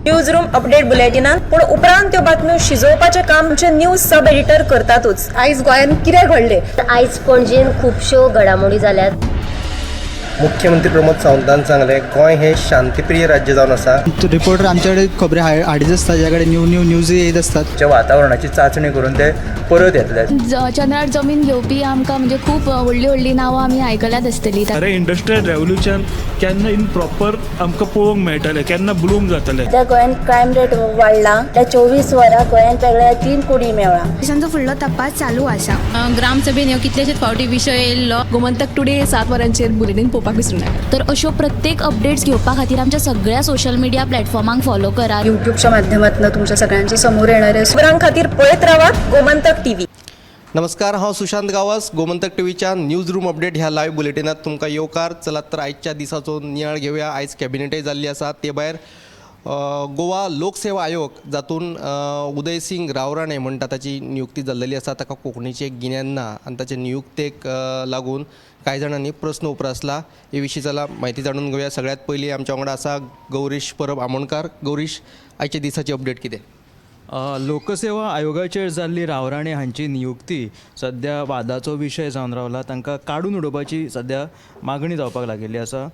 News room update बुलेटिनान. पूण उपरांत त्यो बातम्यो शिजोवपाचें काम आमचे न्यूज सब एडिटर करतातूच. आयज गोंयांत कितें घडलें? आयज पणजेन खुबश्यो घडामोडी जाल्यात. मुख्यमंत्री प्रमोद सावंतान सांगलें, गोंय हें शांतीप्रिय राज्य जावन आसा. रिपोर्टर आमच्याकडे खबरी हाडीत आसता, ज्या कडेन न्यू न्यू न्यूज येत आसतात. च्या वातावरणाची चांचणी करून ते परत येतले. चंद्रार जमीन घेवपी आमकां म्हणजे खूब व्हडलीं व्हडलीं नांवां आमी आयकल्यात आसतलीं. खरें इंडस्ट्रियल रेवोल्युशन केन्ना इन प्रॉपर आमकां पळोवंक मेळटलें, केन्ना ब्लूम जातलें? सध्या गोंयांत क्रायम रेट वाडला. त्या 24 वरां गोंयांत वेगळ्या 3 कुडी मेवळा. तांचो फुडलो तपास चालू आसा. ग्रामसभेन ह्यो कितलेशेच फावटी विशय येयल्लो. गोमंतक टुडे 7 वरांचेर बुलेटीन पळोवपाक विसरूं नाका. तर अश्यो प्रत्येक अपडेट्स घेवपा खातीर आमच्या सगळ्या सोशल मिडिया प्लॅटफॉर्मांक फॉलो करात. युट्यूबच्या माध्यमातून तुमच्या सगळ्यांच्या समोर येणार आहे. खबरां खातीर पळयत रावात गोमंतक टीव्ही. नमस्कार, हांव सुशांत गांवस. गोमंतक टीव्हीच्या न्यूज रूम अपडेट ह्या लायव्ह बुलेटिनात तुमकां येवकार. चलात तर आयच्या दिसाचो नियाळ घेवया. आयज कॅबिनेटय जाल्ली आसा. ते भायर गोवा लोकसेवा आयोग जातून उदय सिंग रावराणे म्हणटा ताची नियुक्ती जाल्लेली आसा. ताका कोंकणीचें गिन्यान ना आनी ताचे नियुक्तेक लागून कांय जाणांनी प्रस्न उप्रासला. हे विशीं चला म्हायती जाणून घेवया. सगळ्यांत पयलीं आमच्या वांगडा आसा गौरीश परब आमोणकार. गौरीश, आयच्या दिसाची अपडेट कितें? लोकसेवा आयोगाचेर जाल्ली रावराणे हांची नियुक्ती सद्या वादाचो विशय जावन रावला. तांकां काडून उडोवपाची सद्या मागणी जावपाक लागिल्ली आसा.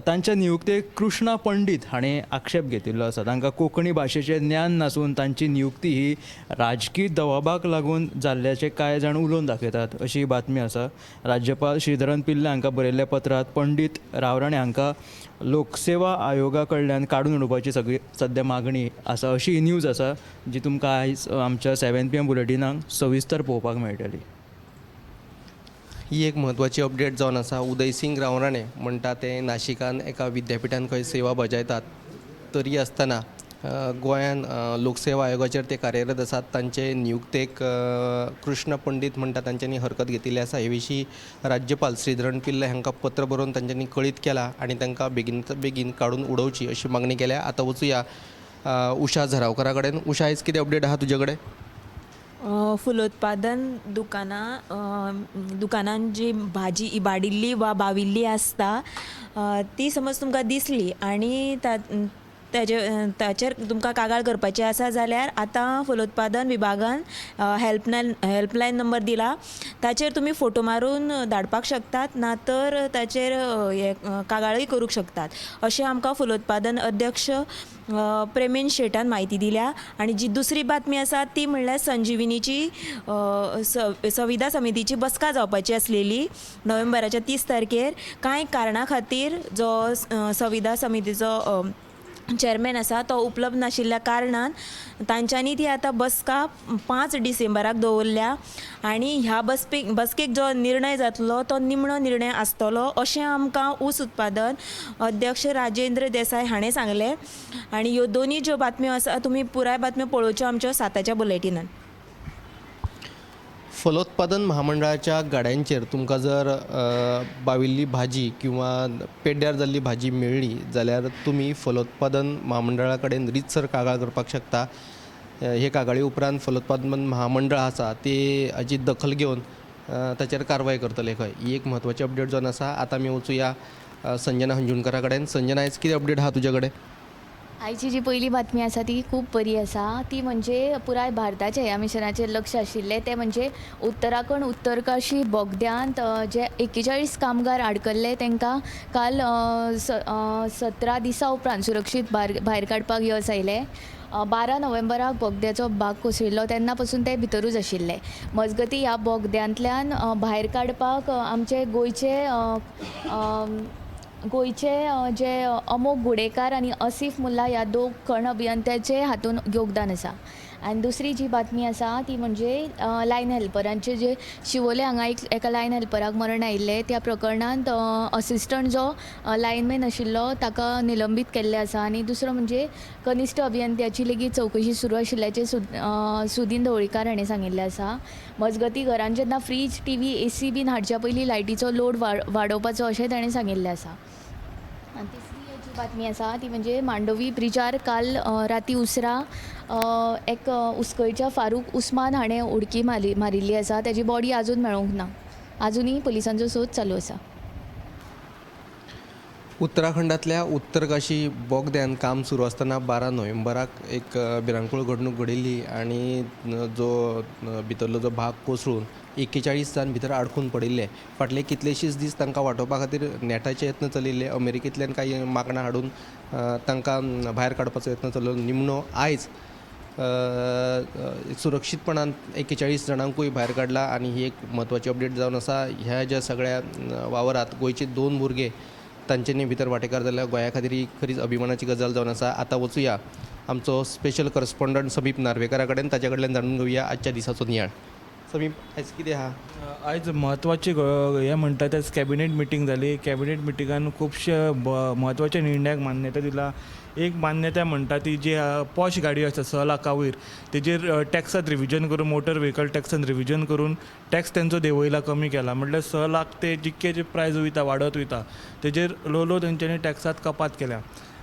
तांच्या नियुक्तेक कृष्णा पंडीत हाणें आक्षेप घेतिल्लो आसा. तांकां कोंकणी भाशेचें ज्ञान नासून तांची नियुक्ती ही राजकी दबावाक लागून जाल्ल्याचें कांय जाण उलोवन दाखयतात अशी बातमी आसा. राज्यपाल श्रीधरन पिल्ले हांकां बरयल्ल्या पत्रांत पंडीत रावराणे हांकां लोकसेवा आयोगा कडल्यान काडून उडोवपाची सगळी सद्या मागणी आसा अशी ही न्यूज आसा, जी तुमकां आयज आमच्या 7 PM बुलेटिनाक सविस्तर पळोवपाक मेळटली. ही एक म्हत्वाची अपडेट जावन आसा. उदयसिंग रावराणे म्हणटा ते नाशिकान एका विद्यापिठान खंय सेवा बजायतात. तरी आसतना गोंयान लोकसेवा आयोगाचेर ते कार्यरत आसात. तांचे नियुक्तेक कृष्ण पंडीत म्हणटा तांच्यांनी हरकत घेतिल्ली आसा. हे विशीं राज्यपाल श्रीधरन पिल्ले हांकां पत्र बरोवन तांच्यांनी कळीत केलां आनी तांकां बेगीन बेगीन काडून उडोवची अशी मागणी केल्या. आतां वचुया उषा झरावकरा कडेन. उषा, आयज कितें अपडेट आहा तुजे कडेन? फुलोत्पादन दुकानान जी भाजी इबाडिल्ली वा बाविल्ली आसता ती समज तुमकां दिसली आनी ताचेर तुमकां कागाळ करपाची आसा जाल्यार आतां फलोत्पादन विभागान हेल्पलायन नंबर दिला. ताचेर तुमी फोटो मारून धाडपाक शकतात, ना तर ताचेर हे कागाळूय करूंक शकतात अशें आमकां फलोत्पादन अध्यक्ष प्रेमेन शेटान म्हायती दिल्या. आनी जी दुसरी बातमी आसा ती म्हणल्यार संजिवनीची संविदा समितीची बसका जावपाची आसलेली नोव्हेंबराच्या 30 तारखेर. कांय कारणा खातीर जो संविदा समितीचो चेअरमॅन आसा तो उपलब्ध नाशिल्ल्या कारणान तांच्यांनी ती आतां बसका 5 डिसेंबराक दवरल्या आनी ह्या बसकेक जो निर्णय जातलो तो निमणो निर्णय आसतलो अशें आमकां ऊस उत्पादन अध्यक्ष राजेंद्र देसाय हाणें सांगलें. आनी ह्यो दोनूय ज्यो बातम्यो आसा तुमी पुराय बातम्यो पळोवच्यो आमच्यो 7 बुलेटिनान. फलोत्पादन महामंडळाच्या गाड्यांचेर तुमकां जर बाविल्ली भाजी किंवा पेड्ड्यार जाल्ली भाजी मेळ्ळी जाल्यार तुमी फलोत्पादन महामंडळा कडेन रितसर कागाळ करपाक शकता. हे कागाळी उपरांत फलोत्पादन महामंडळ आसा ती हाजी दखल घेवन ताचेर कारवाय करतले खंय. ही एक म्हत्वाची अपडेट जावन आसा. आतां आमी वचुया संजना हंजुणकरा कडेन. संजना, आयज कितें अपडेट आहा तुजे कडेन? आयची जी पयली बातमी आसा ती खूब बरी आसा. ती म्हणजे पुराय भारताचें ह्या मिशनाचेर लक्ष आशिल्लें तें म्हणजे उत्तराखंड उत्तरकाशी बोगद्यांत जे 41 कामगार आडकल्ले तांकां काल 17 दिसां उपरांत सुरक्षीत भायर काडपाक यश आयलें. 12 नोव्हेंबराक बोगद्याचो भाग कोसळिल्लो तेन्ना पसून ते भितरूच आशिल्ले. मजगती ह्या बोगद्यांतल्यान भायर काडपाक आमचे गोंयचे जे अमोक गुडेकार आनी असीफ मुल्ला ह्या दोग खण अभियंत्याचे हातून योगदान आसा. आनी दुसरी जी बातमी आसा ती म्हणजे लायन हेल्परांचे जे शिवोले हांगा एका लायन हेल्पराक मरण आयिल्लें त्या प्रकरणांत असिस्टंट जो लायनमॅन आशिल्लो ताका निलंबीत केल्लें आसा. आनी दुसरो म्हणजे कनिश्ठ अभियंत्याची लेगीत चवकशी सुरू आशिल्ल्याचें सुदीन ढवळीकार हाणें सांगिल्लें आसा. मजगती घरान जेन्ना फ्रीज, टीव्ही, एसी बीन हाडच्या पयलीं लायटीचो लोड वाडोवपाचो अशें ताणें सांगिल्लें आसा. आनी तिसरी जी बातमी आसा ती म्हणजे मांडवी ब्रिजार काल राती उसरां एक उसकयच्या फारूक उस्मान हाणें उडकी मारिल्ली आसा. ताजी बॉडी आजून मेळोंक ना. आजुनूय पुलिसांचो सोद चालू आसा. उत्तराखंडांतल्या उत्तरकाशी बोगद्यान काम सुरू आसतना 12 नोव्हेंबराक एक भिरांकूळ घडणूक घडिल्ली आनी जो भितरलो जो भाग कोसळून 41 जाण भितर आडकून पडिल्ले. फाटले कितलेशेच दीस तांकां वाटोवपा खातीर नेटाचे यत्न चलिल्ले. अमेरिकेंतल्यान कांय मागणां हाडून तांकां भायर काडपाचो यत्न चल्लो. निमणो आयज सुरक्षीतपणान 41 जाणांकूय भायर काडला आनी ही एक म्हत्वाची अपडेट जावन आसा. ह्या ज्या सगळ्या वावरांत गोंयचे 2 भुरगे तांच्यांनी भितर वांटेकार जाल्या. गोंया खातीर ही खरीच अभिमानाची गजाल जावन आसा. आतां वचुया आमचो स्पेशल करस्पॉन्डंट समीप नार्वेकारा कडेन, ताच्या कडल्यान जाणून घेवया आजच्या दिसाचो नियाळ. समीप, आयज कितें आहा? आयज म्हत्वाची हें म्हणटा तेच कॅबिनेट मिटींग जाली. कॅबिनेट मिटिंगान खुबशे म्हत्वाच्या निर्णयाक मान्यता दिला. एक मान्यता म्हणटा ती जी पॉश गाडी आसा 6 लाखां वयर तेजेर टॅक्सात रिविजन करून, मोटर व्हेकल टॅक्सान रिविजन करून टॅक्स तेंचो देंवयला, कमी केला. म्हटल्यार 6 लाख ते जितके जे प्रायज वयता वाडत वयता तेजेर ल्हव ल्हव तेंच्यांनी टॅक्सात कपात केल्या.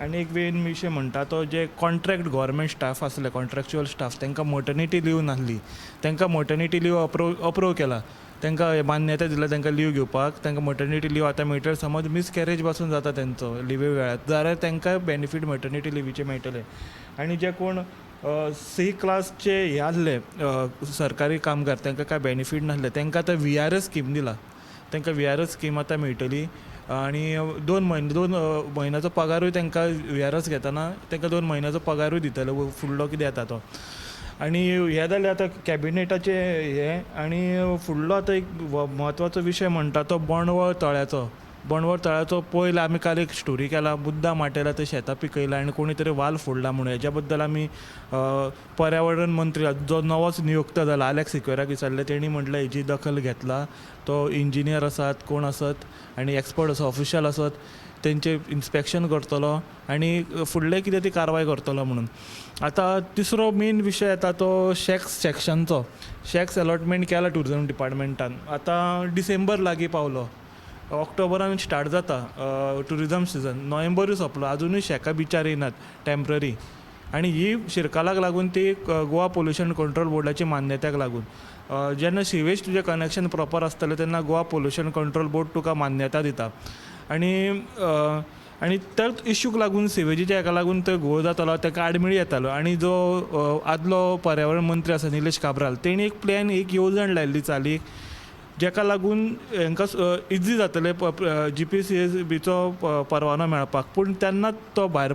आनी एक मेन विशय म्हणटा तो जे कॉन्ट्रॅक्ट गव्हर्मेंट स्टाफ आसले, कॉन्ट्रॅक्च्युअल स्टाफ, तांकां मटर्निटी लीव नासली, तांकां मटर्निटी लीव अप्रूव केला, तांकां मान्यता दिल्या तांकां लीव घेवपाक. तांकां मटर्निटी लीव आतां मेळटले. समज मिसकॅरेज पासून जाता तेंचो लिवे वेळार जाल्यार तांकां बेनिफीट मटर्निटी लिवीचे मेळटले. आनी जे कोण सी क्लासचे हे आसले सरकारी कामगार, तांकां कांय बेनिफीट नासले, तांकां आतां VRS scheme दिला. तांकां VRS scheme आतां मेळटली आनी 2 म्हयन्याचो पगारूय तांकां VRS घेतना तांकां 2 म्हयन्याचो पगारूय दितले फुडलो कितें येता तो. आनी हें जालें आतां कॅबिनेटाचें हें. आनी फुडलो आतां एक म्हत्वाचो विशय म्हणटा तो बोंडवळ तळ्याचो. बोंडवळ तळ्याचो पयलो आमी काल एक स्टोरी केला, मुद्दाम माटेला ते शेतां पिकयला आनी कोणी तरी वाल फोडला म्हणून. हेज्या बद्दल आमी पर्यावरण मंत्री जो नवोच नियुक्त जाला आलेक्स सिक्वेराक विचारलें, तेणी म्हटलें हेजी दखल घेतला, तो इंजिनियर आसात कोण आसत आनी एक्सपर्ट आसा ऑफिशियल आसत तेंचें इन्स्पेक्शन करतलो आनी फुडलें कितें ती कारवाय करतलो म्हणून. आतां तिसरो मेन विशय येता तो शॅक्स सेक्शनचो. शॅक्स अलॉटमेंट केला ट्युरिजम डिपार्टमेंटान. आतां डिसेंबर लागीं पावलो, ऑक्टोबरान स्टार्ट जाता ट्युरिजम सिजन, नोव्हेंबरूय सोंपलो, आजुनूय शॅकां बिचार येयनात टेंप्ररी. आनी ही शिरकालाक लागून ती गोवा पोल्युशन कंट्रोल बोर्डाची मान्यताक लागून. जेन्ना सिवेज तुजें कनेक्शन प्रॉपर आसतलें तेन्ना गोवा पोल्युशन कंट्रोल बोर्ड तुका मान्यता दिता. आनी आनी त्याच इश्यूक लागून सिवेजीच्या हेका लागून तो घोळ जातालो, ताका आडमेळी येतालो. आनी जो आदलो पर्यावरण मंत्री आसा निलेश काब्राल, तेणी एक प्लॅन, एक येवजण लायिल्ली चालीक, जेका लागून हांकां इजी जातलें GPCBचो परवानो मेळपाक. पूण तेन्नाच तो भायर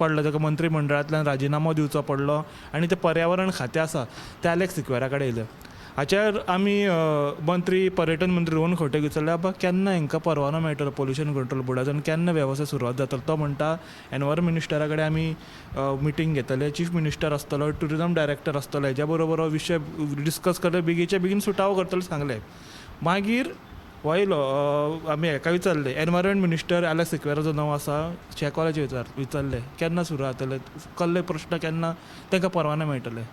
पडलो, ताका मंत्रीमंडळांतल्यान राजिनामो दिवचो पडलो आनी तें पर्यावरण खातें आसा तें आलेक्स सिक्वेरा कडेन येयलें. हाचेर आमी मंत्री, पर्यटन मंत्री रोहन खंवटे विचारलें, बाबा केन्ना हांकां परवानो मेळटलो पोल्युशन कंट्रोल बोर्डाचो आनी केन्ना वेवस्था सुरवात जातलो. तो म्हणटा एनवायरमेंट मिनिस्टरा कडेन आमी मिटींग घेतले, चीफ मिनिस्टर आसतलो, ट्युरिजम डायरेक्टर आसतलो, हेज्या बरोबर हो विशय डिस्कस करतले, बेगीच्या बेगीन सुटावो करतले सांगलें. मागीर वयलो आमी हेका विचारलें, एनवायरमेंट मिनिस्टर आलेक्स सिक्वेरा जो नवो आसा शेकवालाचेर विचारलें केन्ना सुरू जातलें, कसले प्रश्न, केन्ना तांकां परवाने मेळटले.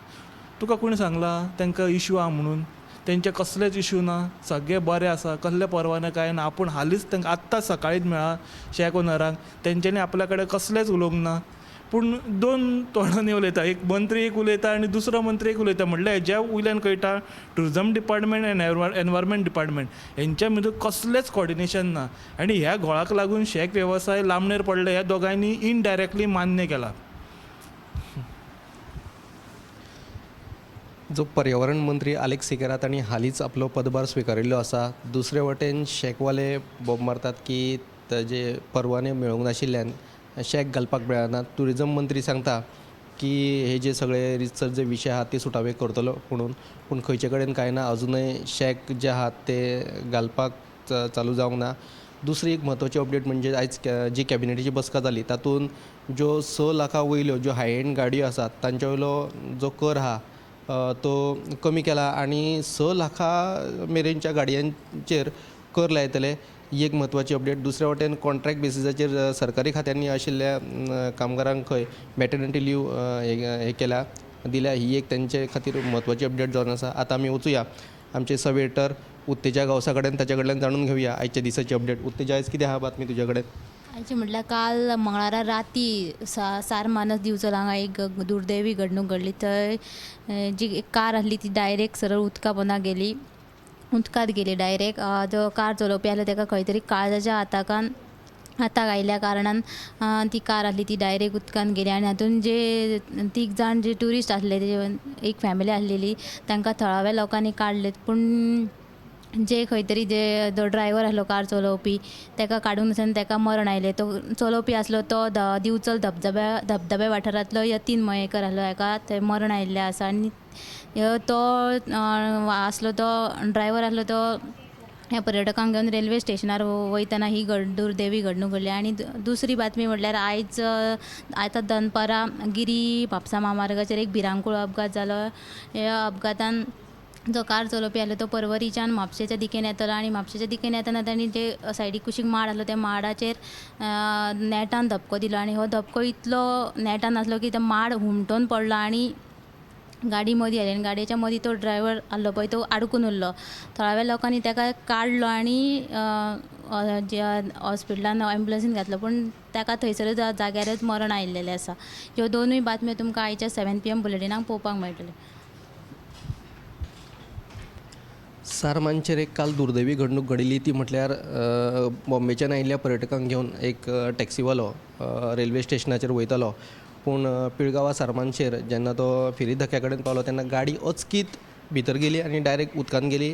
तुका कोणी सांगलां तांकां इश्यू आहा म्हणून? तेंचे कसलेच इश्यू ना, सगळे बरें आसा, कसले परवाने कांय ना. आपूण हालींच तांकां आत्तां सकाळींच मेळ्ळा शॅक ओनरांक, तेंच्यांनी आपल्या कडेन कसलेंच उलोवंक ना. पूण 2 तोंडांनी उलयता, एक मंत्री एक उलयता आनी दुसरो मंत्री एक उलयता. म्हणल्यार हेज्या वयल्यान कळटा टुरिजम डिपार्टमेंट आनी एनवायरमेंट डिपार्टमेंट हेंच्या मदीं कसलेंच कॉर्डिनेशन ना. आनी ह्या घोळाक लागून शॅक वेवसाय लांबणेर पडले, ह्या दोगांयनी इनडायरेक्टली मान्य केला. जो पर्यावरण मंत्री आलेक्स सिकेरा तांणी हालींच आपलो पदभार स्विकारिल्लो आसा. दुसरे वटेन शॅकवाले बोब मारतात की ताजे परवाने मेळूंक नाशिल्ल्यान शॅक घालपाक मेळना. ट्युरिजम मंत्री सांगता की हे जे सगळे रितसर जे विशय आहात ते सुटावे करतलो म्हणून, पूण खंयचे कडेन कांय ना, अजुनय शॅक जे आहात ते घालपाक चालू जावंक ना. दुसरी एक म्हत्वाची अपडेट म्हणजे आयज जी कॅबिनेटीची बसका जाली तातूंत ज्यो 6 लाखां वयल्यो ज्यो हाय एंड गाडयो आसात तांचे वयलो जो कर आहा तो कमी केला आनी 6 लाखां मेरेनच्या गाडयांचेर कर लायतले, ही एक म्हत्वाची अपडेट. दुसऱ्या वटेन कॉन्ट्रॅक्ट बेसिसाचेर सरकारी खात्यांनी आशिल्ल्या कामगारांक खंय मॅटर्निटी लीव हे केल्या दिल्या, ही एक तेंचे खातीर म्हत्वाची अपडेट जावन आसा. आतां आमी वचुया आमचे सब एडिटर उत्तेजा गांवसा कडेन, ताच्या कडल्यान जाणून घेवया आयच्या दिसाची अपडेट. उत्तेजा, आयज कितें आहा बातमी तुज्या कडेन? आयचे म्हटल्यार काल मंगळारा राती सार मानस दिवचल हांगा एक दुर्दैवी घडणूक घडली. थंय जी एक कार आसली ती डायरेक्ट सरळ उदका पोंदा गेली, उदकांत गेली डायरेक्ट. जो कार चलोवपी आसलो ताका खंय तरी काळजाच्या आताकान हाताक आयिल्ल्या कारणान ती कार आसली ती डायरेक्ट उदकान गेली आनी हातून जे तीग जाण जे ट्युरिस्ट आसले ते एक फॅमिली आसलेली तांकां थळाव्या लोकांनी काडले, पूण जे खंय तरी जे जो ड्रायवर आसलो कार चलोवपी ताका काडूंक नासलें आनी ताका मरण आयलें. तो चलोवपी आसलो तो दिवचल धबधब्या वाठारांतलो यतीन मयेकर आसलो, हाका थंय मरण आयिल्लें आसा. आनी तो आसलो तो ड्रायवर आसलो तो ह्या पर्यटकांक घेवन रेल्वे स्टेशनार वयतना ही दुर्दैवी घडणूक घडली. आनी दुसरी बातमी म्हटल्यार आयज आतां दनपारां गिरी म्हापसा म्हामार्गाचेर एक भिरांकूळ अपघात जालो. ह्या अपघातान जो कार चलोवपी आसलो तो पर्वरीच्यान म्हापशेच्या दिकेन येतालो आनी म्हापशेच्या दिकेन येतना ताणी जे सायडीक कुशीक माड आसलो त्या माडाचेर नेटान धपको दिलो आनी हो धपको इतलो नेटान आसलो की तो माड हुमटून पडलो आनी गाडी मदीं आयली आनी गाडयेच्या मदीं तो ड्रायवर आसलो पळय तो आडकून उरलो. थळाव्या लोकांनी ताका काडलो आनी हॉस्पिटलान एम्बुलंसीन घातलो, पूण ताका थंयसरच जाग्यारच मरण आयिल्लें आसा. ह्यो दोनूय बातम्यो तुमकां आयच्या 7 PM बुलेटिनाक पळोवपाक मेळटल्यो. सारमानचेर एक काल दुर्दैवी घडणूक घडिल्ली ती म्हटल्यार बॉम्बेच्यान आयिल्ल्या पर्यटकांक घेवन एक टॅक्सीवालो रेल्वे स्टेशनाचेर वयतालो, पूण पिळगांवा सारमानचेर जेन्ना तो फेरी धक्या कडेन पावलो तेन्ना गाडी अचकीत भितर गेली आनी डायरेक्ट उदकान गेली.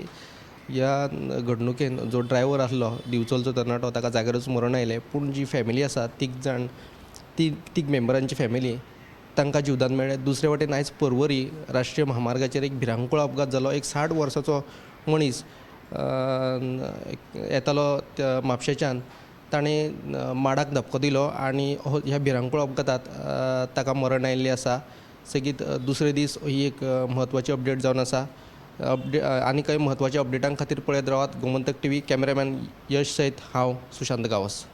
ह्या घडणुकेन जो ड्रायवर आसलो दिवचलचो तरणाटो ताका जाग्यारूच मरण आयलें, पूण जी फॅमिली आसा तीग मेंबरांची फॅमिली तांकां जिवदान मेळ्ळें. दुसरे वटेन आयज पर्वरी राष्ट्रीय म्हामार्गाचेर एक भिरांकूळ अपघात जालो. एक 60 वर्साचो मनीस येतालो त्या म्हापशेच्यान, ताणें माडाक धपको दिलो आनी ह्या भिरांकूळ अपघातांत ताका मरण आयिल्लें आसा. सेगीत दुसरे दीस ही एक म्हत्वाची अपडेट जावन आसा. आनी कांय म्हत्वाच्या अपडेटां खातीर पळयत रावात गोमंतक टीव्ही. कॅमेरामॅन यश सयत हांव Sushant Gawas.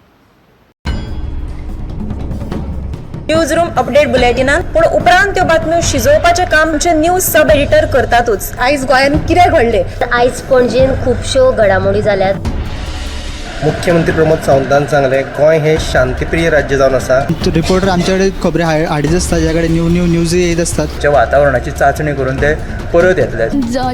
News room update बुलेटिनान पूण उपरांत त्यो बातम्यो शिजोवपाचें काम आमचे न्यूज सब एडिटर करतातूच. आयज गोंयांत कितें घडलें, आयज पणजेन खुबश्यो घडामोडी जाल्यात. मुख्यमंत्री प्रमोद सावंतान सांगलें, गोंय हें शांतीप्रिय राज्य जावन आसा. रिपोर्टर आमच्याकडे खबरी हाडीत आसता, ज्या कडेन न्यू न्यू न्यूज येत आसतात. वातावरणाची चांचणी करून ते परत येतले.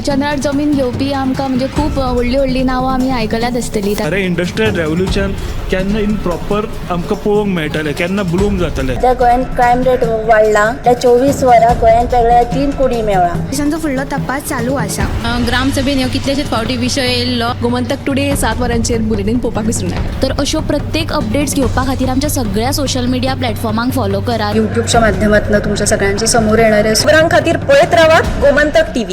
चंद्रार जमीन घेवपी आमकां म्हणजे खूब व्हडली व्हडली नांवां आमी आयकल्यात आसतली. अरे इंडस्ट्रियल रेवोल्युशन केन्ना इन प्रॉपर आमकां पळोवंक मेळटलें, केन्ना ब्लूम जातलें. सध्या गोंयांत क्रायम रेट वाडला. त्या 24 वरां गोंयांत वेगळ्या 3 कुडी मेळ्ळा. पोलिसांचो फुडलो तपास चालू आसा. ग्रामसभेन ह्यो कितलेशेच फावटी विशय येयल्लो. गोमंतक टुडे 7 वरांचेर बुलेटीन पळोवपाक विसरूं नाका. तर अश्यो प्रत्येक अपडेट्स घेवपा खातीर आमच्या सगळ्या सोशल मिडिया प्लॅटफॉर्मांक फॉलो करात. यूट्यूबच्या माध्यमातून तुमच्या सगळ्यांच्या समोर येणारे खबरां खातीर पळयत रावात गोमंतक टीव्ही.